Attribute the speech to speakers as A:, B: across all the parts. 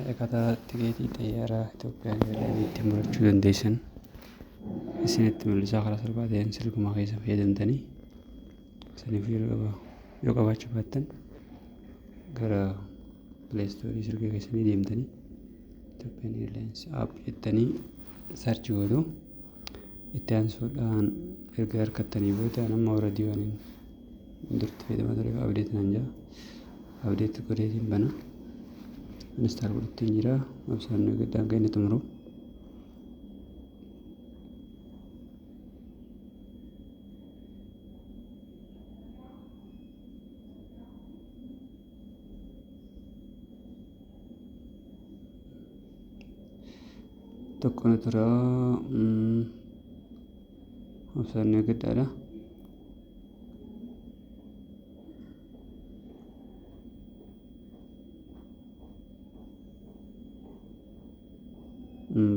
A: Akkaataa tikeetii xayyaaraa Itoophiyaan Airlines ittiin murachuu dandeessan isinitti mul'isaa. Karaa salphaa ta'een silkuma keessa fayyadamtanii saniif yoo qabaachuu baattan, gara Play Store silkii keessanii deemtanii Ethiopian Airlines app jettanii search gootu. Itti aansuudhaan erga harkattanii booda, nama already waan duratti fayyadamaa tureef update naan jira. Update godheetiin bana. Install godhattiin jira. Obsaan eeggadhaa hanga inni xumuru. Tokko nu tura. Obsaan eeggadhaadha.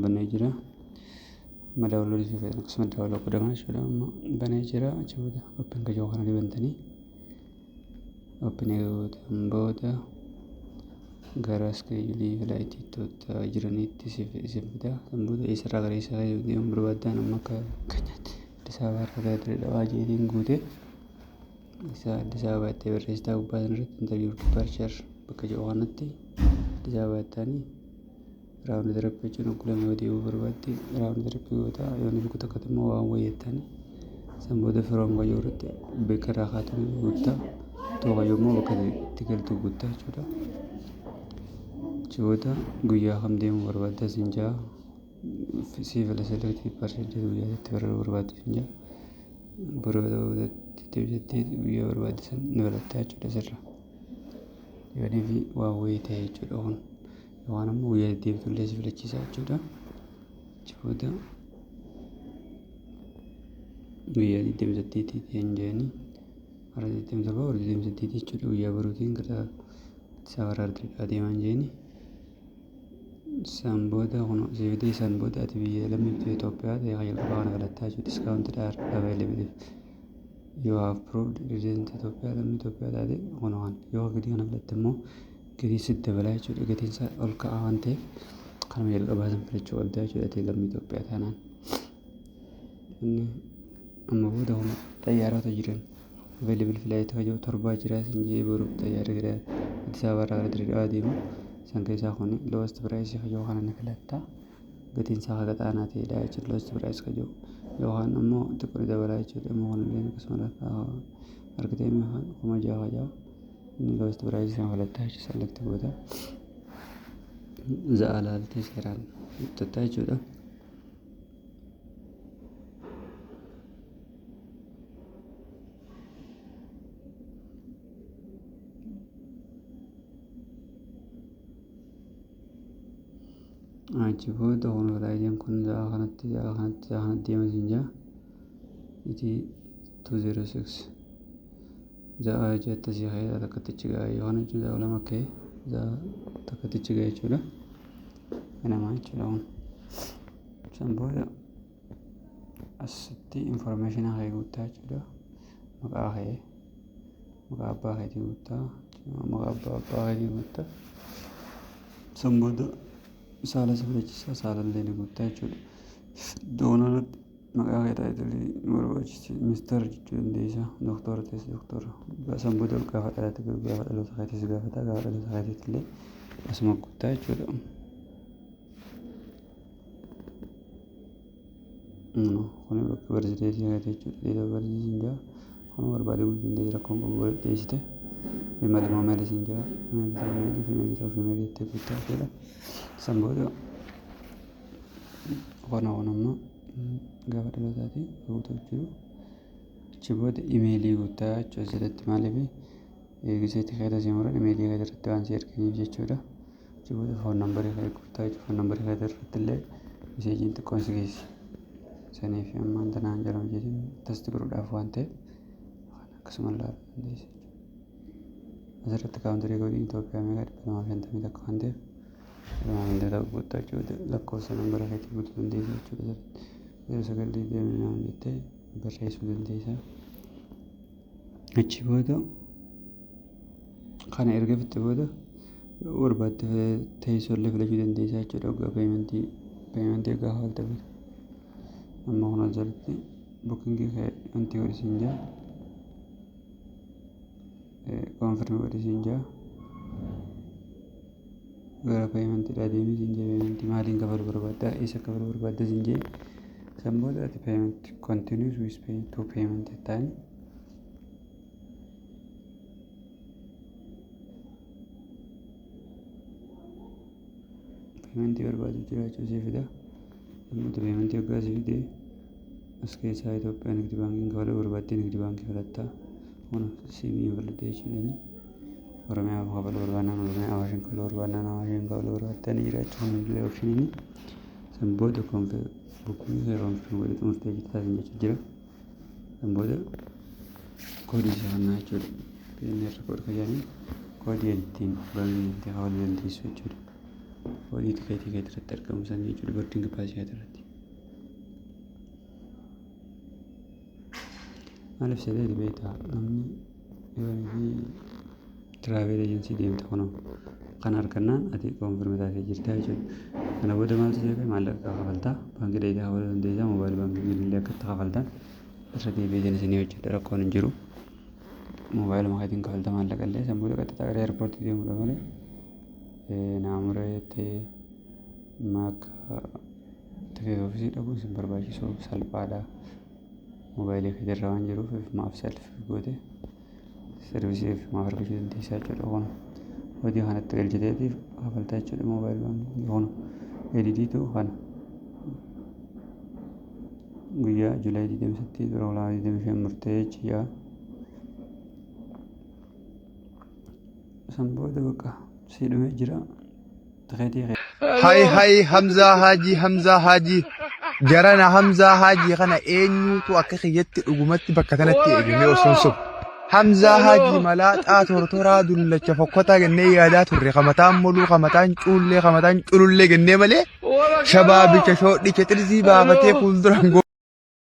A: Banee jira. Amma download fi fedhan akkasuma download godhama jechuudha. Amma banee jira. Achi booda open kajoo kana dibantanii, open gootan booda gara schedule flight jiraniitti isin fida. San booda eessarraa gara eessaa deemuu barbaaddan? Amma akka keenyaatti Addis Ababaa irraa gara Dirree Dhawaa jeetiin guute. Isa Addis Ababaa itti barreessitaa gubbaa sanarratti, "Enter your departure" bakka jedhu kanatti Addis Ababaa ittaanii. Round trip jechuun oggulama yoo deebi'uu barbaadde round trip goota. Yoo inni tokko tokkotti immoo waan wayyattanii. San booda from kayyoo irratti bakka irraa kaatu guuttaa, to kayyoo immoo bakka itti galtu guuttaa jechuudha. Achi booda guyyaa kam deemuu barbaadda siin jaa. Sii fila, select departure guyyaa itti baruu barbaaddu siin jaa. Boroo itti guyyaa barbaadde san ni filattaa jechuudha asirra. Yoonii fi waan wayii ta'e jechuudha kun. Yookaan ammoo guyyaa deddeebitu illee si filachiisa jechuudha. Achi booda guyyaa 28 ta'een jedhanii, har'a 27, warra 28 jechuudha, guyyaa boruutiin gara Addis Ababaa irraa deeman jedhanii. San booda kun siifidee. San booda ati biyya lammii biyya Itoophiyaa ta'e kan jalqabaa kana filattaa jechuudha. Discount are available if you have proved resident Itoophiyaa. Lammii Itoophiyaa taate kun waan yoo gatii kana filatte immoo gatii sitti dabalaa jechuudha. Gatiin isaa ol ka'aa waan ta'eef kanuma jalqabaa san filachuu qabdaa jechuudha ati lammii Itoophiyaa taanaan. Inni amma booda kun xayyaarota jiran available flight kan torbaa jira sin jee. Boru xayyaarri gara Addis Ababaa irraa gara Dirree Dhawaa deemu san keessaa kun lowest price kan kana ni filatta. Gatiin isaa haga xaanaa ta'edha jechuudha lowest price kan jiru. Yookaan immoo xiqqoo ni dabalaa jechuudha. Immoo kunillee akkasuma argatee 6,000 kajaa inni lowest price kan filattaa jechuudha. Select goota, za'a laaltee seeraan bittattaa jechuudha. Achi booda kun flightiin kun za'a kanatti, za'a kanatti, za'a kanatti deema siin jaa. Iti 206 za'a jette si ka'ee takkattichi ga'a yoo kana jechuun za'a 2 ka'ee za'a takkattichi ga'a jechuudha. Kanamaa jechuudha kun. San booda asitti information kee guuttaa jechuudha. Maqaa kee, maqaa abbaa keetii guuttaa, maqaa abbaa abbaa keetii guuttaa. San booda saala si filachiisa, saalallee ni guuttaa jechuudha. Iddoo kanarratti maqaa kee, title ni barbaachisa. Mister jechuu dandeessa. Doktora ta'es doktora. San booda gaafa dhalate, gaafa dhaloota keetis gaafata, gaafa dhaloota keetiitti illee asuma guuttaa jechuudha. Kuni bakka birth date keetii jechuudha. Date of birth siin jaa. Kun barbaade guutuu dandeessa, rakkoon qabu dhiyeessite. Female moo male siin jaa. Male ta'uu male, female ta'uu female jettee guuttaa jechuudha. San booda kana kun ammoo gaafa dhalootaati guutuuf jiru. Achi booda email guuttaa jechuudha asirratti. Maaliif? Eegisee tikeeta sii muran email kee irratti waan si erganiif jechuudha. Achi booda phone number kee guuttaa jechuudha. Phone number kee irratti illee messageiin xiqqoon si geessi. Saniif ammaan tanaan jedhamu jedhin test godhuudhaaf waan ta'eef akkasuma ilaaluu dandeessa jechuudha. Asirratti country codeiin Itoophiyaa meeqa? 251 waan ta'eef 251 guuttaa jechuudha. Lakkoofsa nambara keetii guutuu dandeessa jechuudha asirratti. 0920 jettee barreessuu dandeessa. Achi booda kana erga fixxe booda Barbaadde teessoo illee filachuu dandeessaa jechuudha. Waggaa payment waggaa kafaltee booda. Amma kun asirratti booking wanti godhi siin jaa, confirm godhi siin jaa, gara paymentiidhaa deemee siin jee, payment maaliin kafaluu barbaadda, eessa kafaluu barbaadda siin jee. San booda ati payment continues with pay to payment ta'anii payment barbaadu jiraachuu sii fida. Namoota payment waggaa sii fidee as keessaa Itoophiyaa Nigdi Baankiin kafaluu barbaaddee Nigdi Baankii filattaa. Kun CBE filattee jechuudha. Oromiyaa kafaluu barbaannaan Oromiyaa, Awaashin kafaluu barbaannaan Awaashin kafaluu barbaaddanii jiraachuu kun illee optioniin. San booda booking confirm godhee xumurtee jirtaa siin jechuu jira. San booda koodii isa kennaa jechuudha. PNR code fayyadamee koodii ittiin baankii ittiin kafaluu dandeessu jechuudha. Koodii tikeetii kee irratti argamu san jechuudha, boarding pass irratti. Maaliif seetee beektaa? Namni yoo fi travel agency deemte kunoo kan argannaan ati confirm taatee jirta jechuudha. Kana booda maaltu si hafe? Maallaqa kafaltaa, baankii dheedaa kafaluu dandeessaa, mobile banking illee akka itti kafaltan irra deebi'ee isinii hojjedha, rakkoon hin jiru. Moobaayiluma keetiin kafalta maallaqa illee. San booda qaxxataa gara airport deemuudha malee naamura jettee akka ticket office dhabuun sin barbaachisu, salphaadha. Moobaayilii keetirra waan jiruuf maaf self goote service maaf argachuu dandeessaa jechuudha. Kun hojii kanatti galchiteetiif kafaltaa jechuudha mobile banking. Kun edidiitu kana guyyaa July 28 bara 2025 murtee jechuudha. San booda bakka si dhumee jira tikeetii.
B: Hay hay, Hamzaa Haajii, Hamzaa Haajii, jarana Hamzaa Haajii kana eenyutu akka kiyyatti dhugumatti bakka kanatti eegamee osoo hin sobu. Hamzaa Haajii malaaxaa tortoraa dullacha fokkotaa gennee yaadaa turre, kamataan moluu, kamataan cuullee, kamataan culullee gennee malee, shabaabicha shoodhicha xirsii baafatee fuulduraan.